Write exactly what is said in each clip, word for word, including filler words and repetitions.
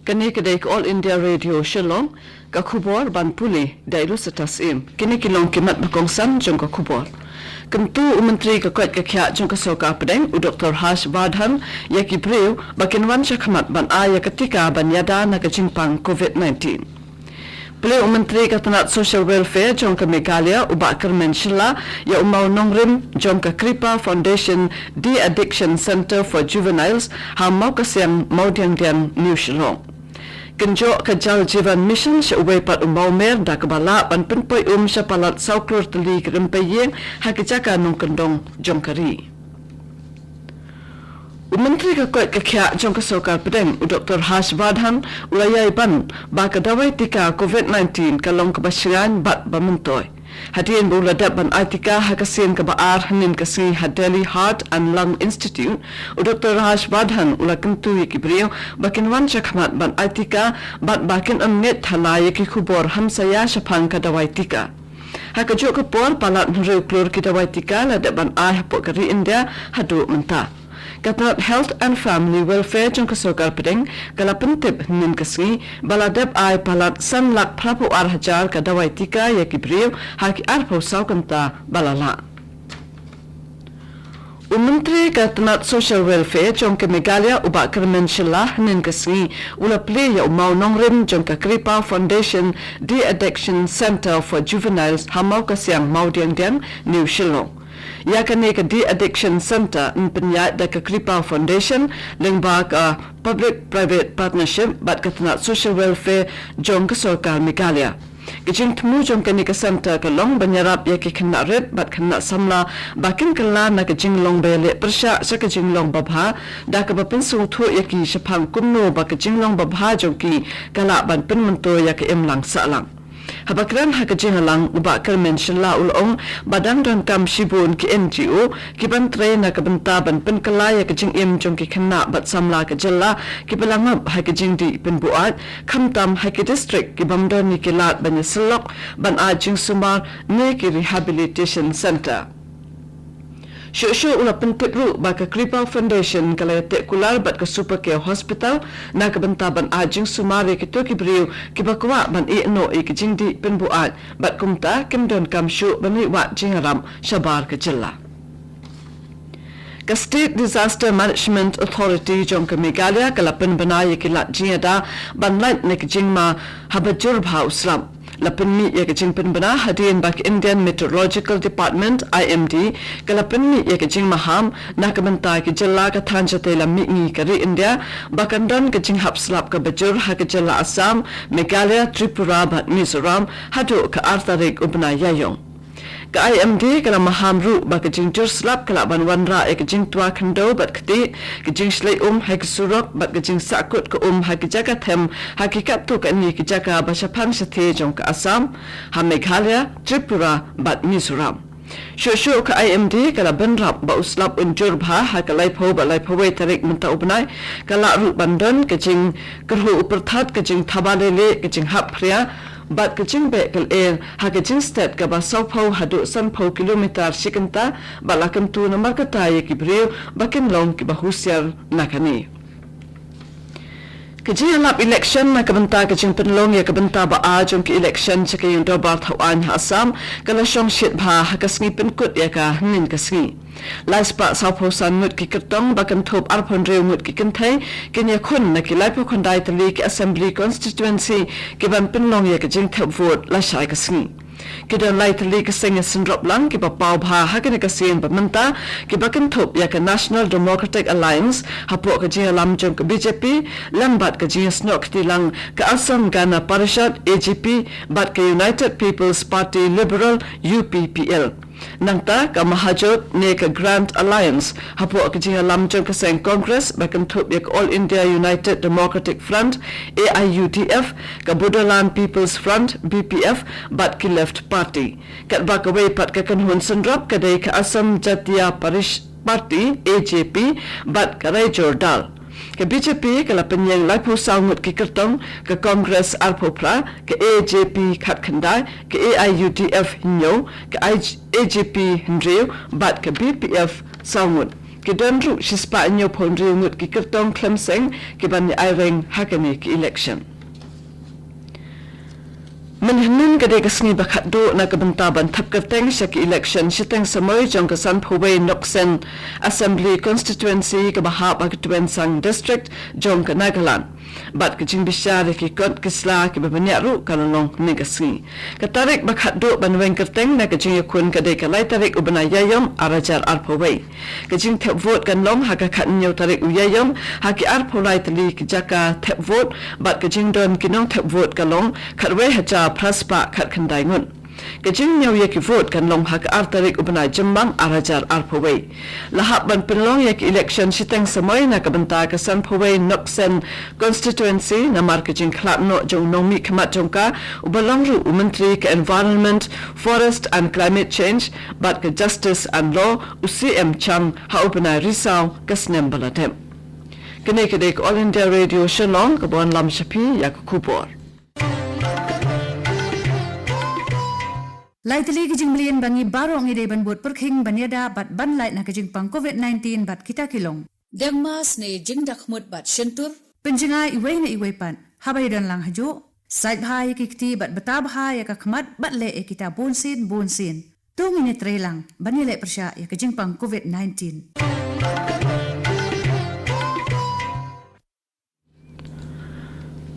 Kane ka dei ka All India Radio Shillong, ka khubor ban pule da i Lucetta Syiem. Kine ki long ki mat ba kongsan jong ka khubor. Kyntu u Myntri ka koit ka khiah jong ka Sorkar Pdeng, u Doctor Harsh Vardhan, ïa ki briew ba kin wan shakhmat ban ai ïa ka tika ban ïada na ka jingpang COVID nineteen. Plie u Myntri ka tnat Social Welfare jong ka Meghalaya, u Bah Kyrmen Shylla, ïa u mawnongrim jong ka Kripa Foundation De-Addiction Centre for Juveniles ha Mawkasiang Mawdiangdiang, New Shillong. Kynjoh ka Jal Jeevan Mission sha uwei pat u mawmer da kaba lah ban pynpoi um sha palat saw klur tylli ki rympei ïing ha ki jaka nongkyndong jong ka ri. U Myntri ka koit ka khiah jong ka Sorkar Pdeng, u Doctor Harsh Vardhan, u la ïai ban ba ka dawai tika COVID nineteen ka long kaba shngaiñ bad ba myntoi. Hadien ba u la dep ban ai tika ha ka sien kaba ar hynnin ka sngi ha Delhi Heart and Lung Institute, u Doctor Harsh Vardhan u la kyntu ïa ki briew ba kin wan shakhmat ban ai tika bad ba kin ym ngeit thala ïa ki khubor hamsaïa shaphang ka dawai tika. Ha kajuh ka por, palat hynriew klur ki dawai tika la dep ban ai hapoh ka ri India haduh mynta. Ka tnat Health and Family Welfare jong ka Sorkar Pdeng ka la pyntip hynnin ka sngi ba la dep ai palat san lak phra phew ar hajar ka dawai tika ïa ki briew ha ki arphew saw kynta ba la lah. U Myntri ka tnat Social Welfare jong ka Meghalaya, u Bah Kyrmen Shylla, hynnin ka sngi u la plie ïa u mawnongrim jong ka Kripa Foundation De-Addiction Centre for Juveniles ha Mawkasiang Mawdiangdiang, New Shillong. Ïa kane ka De-Addiction Centre yn pynïaid da ka Kripa Foundation lyngba ka Public Private Partnership bad ka tnat Social Welfare jong ka Sorkar Meghalaya. Ka jingthmu jong kane ka centre ka long ban ïarap ïa ki khynnah rit bad khynnah samla ba kin kylla na ka jinglong ba ïaleh pyrshah sha ka jinglong babha, da kaba pynsngewthuh ïa ki shaphang kumno ba ka jinglong babha jong ki ka lah ban pynmyntoi ïa ka imlang sahlang. Haba kren ha ka jingïalang, u Bah Kyrmen Shylla u la ong ba dang donkam shibun ki N G O ki ban trei na ka bynta ban pynkylla ïa ka jingim jong ki khynnah bad samla ka jylla kiba la ngop ha ka jingdih pynbuaid, khamtam ha ki district ki bym don ïa ki lad ban ïasyllok ban ai jingsumar ne ki rehabilitation centre. Shuh shuh u la pyntip ruh ba ka Kripa Foundation ka la ïateh kular bad ka Super Care Hospital na ka bynta ban ai jingsumar ïa kito ki briew kiba kwah ban ïeh noh ïa ki jingdih pynbuaid bad kumta kim donkam shuh ban leit wad jingïarap shabar ka jylla. Ka State Disaster Management Authority jong ka Meghalaya ka la pynbna ïa ki lad jingïada ban lait na ki jingma haba jur bha u slap. La pynmih ïa ka jingpynbna hadien ba ka Indian Meteorological Department, I M D, ka la pynmih ïa ka jingmaham na ka bynta ki jylla ka thaiñ shatei lam mihngi ka ri India ba kan don ka jinghap slap kaba jur ha ka jylla Assam, Meghalaya, Tripura bad Mizoram haduh ka ar tarik u bnai Ïaïong. Ka I M D ka la maham ruh ba ka jingjur slap ka lah ban wanrah ïa ka jingtwa khyndew bad ktieh, ka jingshlei um ha ki surok bad ka jingsahkut ka um ha ki jaka them ha ki katto katne ki jaka ba shaphang shathie jong ka Assam, ha Meghalaya, Tripura bad Mizoram. Shuh shuh ka I M D ka la bynrap ba u slap un jur bha ha ka laiphew bad laiphew wei tarik mynta u bnai, ka lah ruh ban don ka jingkyrhuh u pyrthat, ka jingthaba leilieh, ka jinghap phria bad ka jingbeh kylleh ha ka jingsted kaba sawphew haduh sanphew kilometer shi kynta, bad la kyntu namar kata ïa ki briew ba kin long kiba husiar na kane. Ka jingïalap election na ka bynta ka jingpynlong ïa ka bynta ba ar jong ki election sha ka ïing dorbar thaw aiñ ha Assam ka la shong shit bha ha ka sngi pynkut ïa ka hynnin ka sngi. Lai spah sawphew san ngut ki kyrtong ba kynthup arphew hynriew ngut ki kynthei kin ïakhun na ki laiphew khyndai tylli ki assembly constituency ki ban pynlong ïa ka jingthep vote lashai ka sngi. Ki don lai tylli ki seng ïasynrop lang kiba paw bha ha kane ka sien ba mynta, kiba kynthup ïa ka National Democratic Alliance hapoh ka jingïalam jong ka B J P, lem bad ka jingïasnoh kti lang ka Assam Gana Parishad, A G P, bad ka United People's Party Liberal, U P P L. Nangta ka Mahajot ne ka Grand Alliance hapoh ka jingïalam jong ka seng Congress ba kynthup ïa ka All India United Democratic Front, A I U D F, ka Bodoland People's Front, B P F, bad ki Left Party. Katba kawei pat ka kynhun synrop ka dei ka Assam Jatiya Parish Party, A J P, bad ka Raijor Dal. Ka B J P ka la pynïeng laiphew saw ngut ki kyrtong, ka Congress arphew phra, ka A J P khatkhyndai, ka A I U D F hynñiew, ka A J P hynriew, bad ka B P F saw ngut. Ki don ruh shispah hynñiewphew hynriew ngut ki kyrtong khlem seng ki ban ïa aireng ha kane ka election. Mynhynnin ka dei ka sngi ba khatduh na ka bynta ban thep kyrteng sha ki election shiteng samoi jong ka sanphew wei Noksen Assembly Constituency kaba hap ha ka Tuensang District jong ka Nagaland. Bad ka jingbishar ïa ki kot ki sla kiba bniah ruh ka la long mynne ka sngi. Ka tarik ba khatduh ban weng kyrteng na ka jingïakhun ka dei ka lai tarik u bnai Ïaïong ar hajar arphew wei. Ka jingthep vote kan long ha ka khathynñiew tarik u Ïaïong ha ki arphew lai tylli ki jaka thep vote, bad ka jingdon ki nongthep vote ka long khatwei hajar phra spah khatkhyndai ngut. Ka jingñiew ïa ki vote kan long ha ka ar tarik u bnai Jymmang ar hajar arphew wei. La hap ban pynlong ïa ki election shiteng samoi na ka bynta ka sanphew wei Noksen Constituency namar ka jingkhlad noh jong u nongmihkhmat jong ka uba long ruh u Myntri ka Environment, Forest and Climate Change bad ka Justice and Law, u C M Chang, ha u bnai Risaw ka snem ba la dep. Kane ka dei ka All India Radio Shillong kaba wanlam sha phi ïa ka khubor. Lai tylli ki jingmlien ba ngi baroh ngi dei ban bud pyrkhing ban ïada bad ban lait na ka jingpang covid nineteen bad kita ki long: dengmas ne jingdakhmut bad shyntur, pynjngai iwei na iwei pat haba ïadon lang hajuh, sait bha ïa ki kti bad bta bha ïa ka khmat bad leh ïa kita bunsien bunsien. To ngin ïatreilang ban ïaleh pyrshah ïa ka jingpang covid nineteen.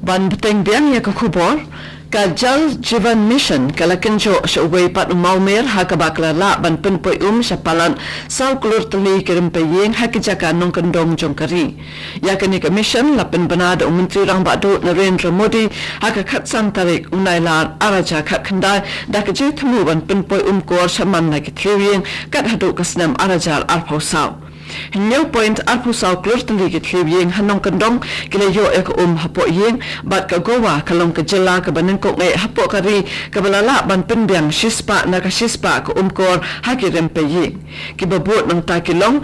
Ban bteng biang ïa ka khubor, ka Jal Jeevan Mission ka la kynjoh sha uwei pat u mawmer ha kaba ka la lah ban pynpoi um sha palat saw klur tylli ki rympei ïing ha ki jaka nongkyndong jong ka ri. Ïa kane ka mission la pynbna da u Myntri Rangbah Duh Narendra Modi ha ka khatsan tarik u Nailar ar hajar khatkhyndai da ka jingthmu ban pynpoi um kor sha man la ki thliew ïing kat haduh ka snem ar hajar arphew saw. Hynñiew point arphew saw klur tylli ki thliew ïing ha nongkyndong ki la ïoh ïa ka um hapoh ïing, bad ka Goa ka long ka jylla kaba nyngkong eh hapoh ka ri kaba la lah ban pynbiang shispah na ka shispah ka um kor ha ki rympei ïing. Kiba bud nangta ki long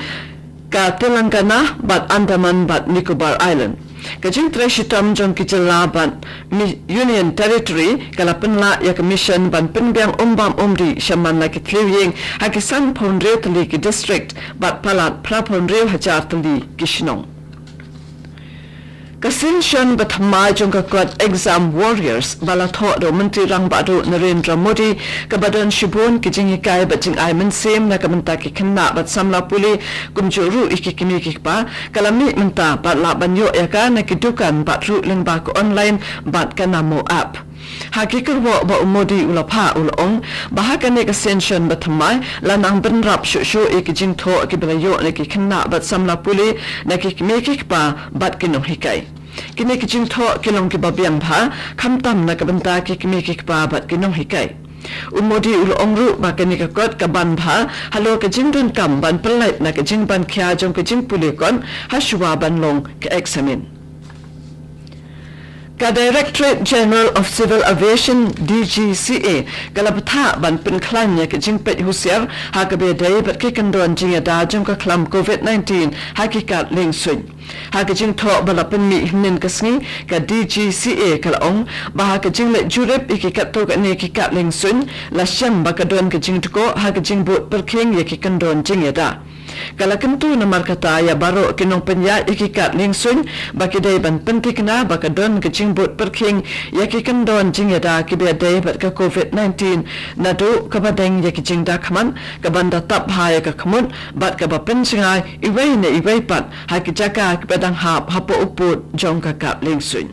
ka Telangana bad Andaman bad Nicobar Island. Ka jingtrei shitom jong ki jylla bad Mi-, Union Territory ka la pynlah ïa ka mission ban pynbiang um bam um dih sha man la ki thliew ïing ha ki sanphew hynriew tylli ki district bad palat phraphew hynriew hajar tylli ki shnong. Ka synshon bathymmai jong ka kot Exam Warriors ba la thoh da u Myntri Rangbah Duh Narendra Modi kaba don shibun ki jinghikai bad jingai mynsiem na ka bynta ki khynnah bad samla pule kumjuh ruh ïa ki kmie ki kpa ka la mih mynta bad lah ban ïoh ïa ka na ki dukan bad ruh lyngba ka online bad ka Namo app. Ha ki kyrwoh ba u Modi u la phah u la ong ba ha kane ka synshon bathymmai la nang bynrap shuh shuh ïa ki jingthoh kiba la ïoh na ki khynnah bad samla pule, na ki kmie ki kpa bad ki nonghikai. Kine ki jingthoh ki long kiba biang bha khamtam na ka bynta ki kmie ki kpa bad ki nonghikai. U Modi u la ong ruh ba kane ka kot ka ban bha halor ka jingdonkam ban pyllait na ka jingban khia jong ka jingpule kot ha shuwa ban long ka eksamin. Ka Directorate General of Civil Aviation, D G C A, ka la bthah ban pynkhlaiñ ïa ka jingpeit husiar ha kaba ïadei bad ki kyndon jingïada jong ka khlam covid nineteen ha ki kad liengsuiñ. Ha ka jingthoh ba la pynmih hynnin ka sngi, ka D G C A ka la ong ba ha ka jingleit jurip ïa ki katto katne ki kad liengsuiñ la shem ba ka don ka jingtkoh ha ka jingbud pyrkhing ïa ki kyndon jingïada. Ka la kyntu namar kata ïa baroh ki nongpynïaid ïa ki kad liengsuiñ ba ki dei ban pynthikna ba ka don ka jingbud pyrkhing ïa ki kyndon jingïada kiba ïadei bad ka covid nineteen, naduh kaba deng ïa ki jingdakhmat, kaban da tap bha ïa ka khmut bad kaba pynjngai iwei na iwei pat ha ki jaka kiba dang hap hapoh u pud jong ka kad liengsuiñ.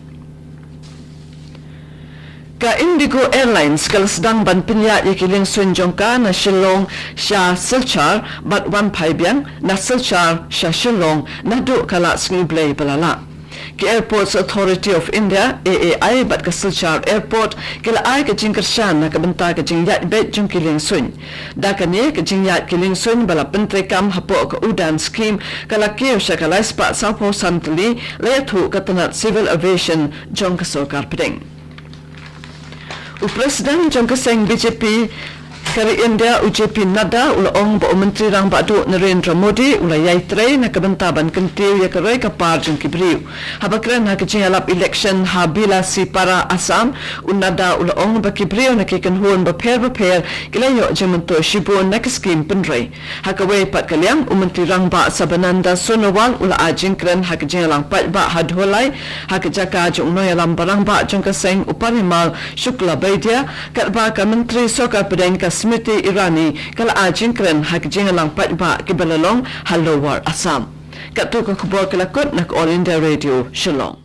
Ka Indigo Airlines ka la sdang ban pynïaid ïa ki liengsuiñ jong ka na Shillong sha Silchar bad wan phai biang na Silchar sha Shillong naduh ka lad sngi U Blei ba la leit. Ki Airports Authority of India, A A I, bad ka Silchar Airport ki la ai ka jingkyrshan na ka bynta ka jingïaid beit jong ki liengsuiñ. Da kane ka jingïaid ki liengsuiñ ba la pyntreikam hapoh ka UDAN scheme ka la kiew sha ka lai spah sawphew san tylli, la ïathuh ka tnat Civil Aviation jong ka sorkar pdeng. U President jong ka seng B J P Ka ri India, u J P Nadda u la ong ba u Myntri Rangbah Duh Narendra Modi u la ïai trei na ka bynta ban kyntiew ïa ka roi ka par jong ki briew. Haba kren ha ka jingïalap election ha Bilasipara, Assam, u Nadda u la ong ba ki briew na ki kynhun bapher bapher ki la ïoh jingmyntoi shibun na ki skhim pynroi. Ha kawei pat ka liang, u Myntri Rangbah Sarbananda Sonowal u la ai jingkren ha ka jingïalang paidbah ha Dholai, ha ka jaka jong u nongïalam ba rangbah jong ka seng, u Parimal Shukla Baidia, katba ka Myntri Sorkar Pdeng ka Smriti Irani ka la ai jingkren ha ka jingïalang paidbah kiba la long ha Lower Assam. Katto ka khubor ka la kut na ka All India Radio, Shillong.